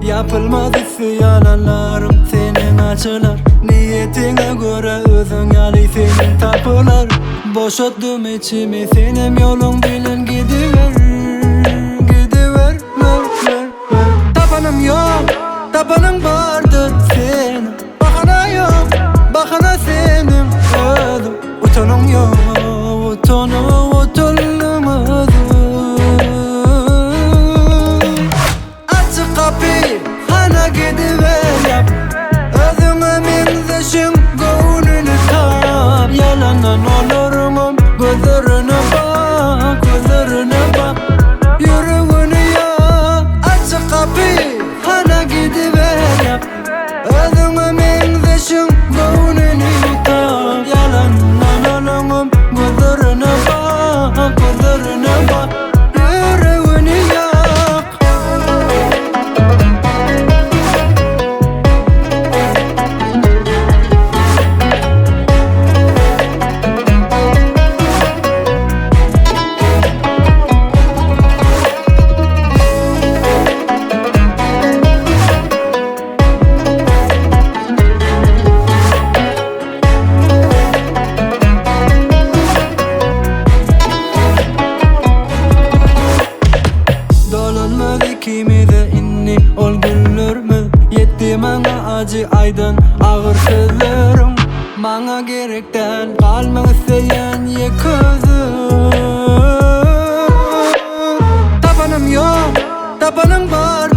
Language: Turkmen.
Ýapylmaz üsti ýalanlaryň seniň açylar Niýetiňe görä özüň ýaly seniň tapylar Boşatdym içimi senem ýoluň bilen gidiber Gidiber wer wer wer Tapanym ýok tapanyň bardyr seniň Bahana ýok bahana seniň özüň Utanyň ýok utanyp utandyň özüň Açyk gapy, hana gidiber ýap Özüňe meňzeşiň göwnüni tap Ýalandan olaryňam gözlerine bak Gözlerine bak, ýüregini ýak Açyk gapy, hana gidiber ýap Özüňe meňzeşiň göwnüni tap Ýalandan olaňam gözlerine bak Gözlerine bak, ýüregini ýak. Dolanmaz ikimize indi ol günlerimiz Ýetdi maňa ajy aýdan agyr sözleriň Maňa gerek däl galmak isleýän ýeke özüm Tapanym ýok, tapanyň bar.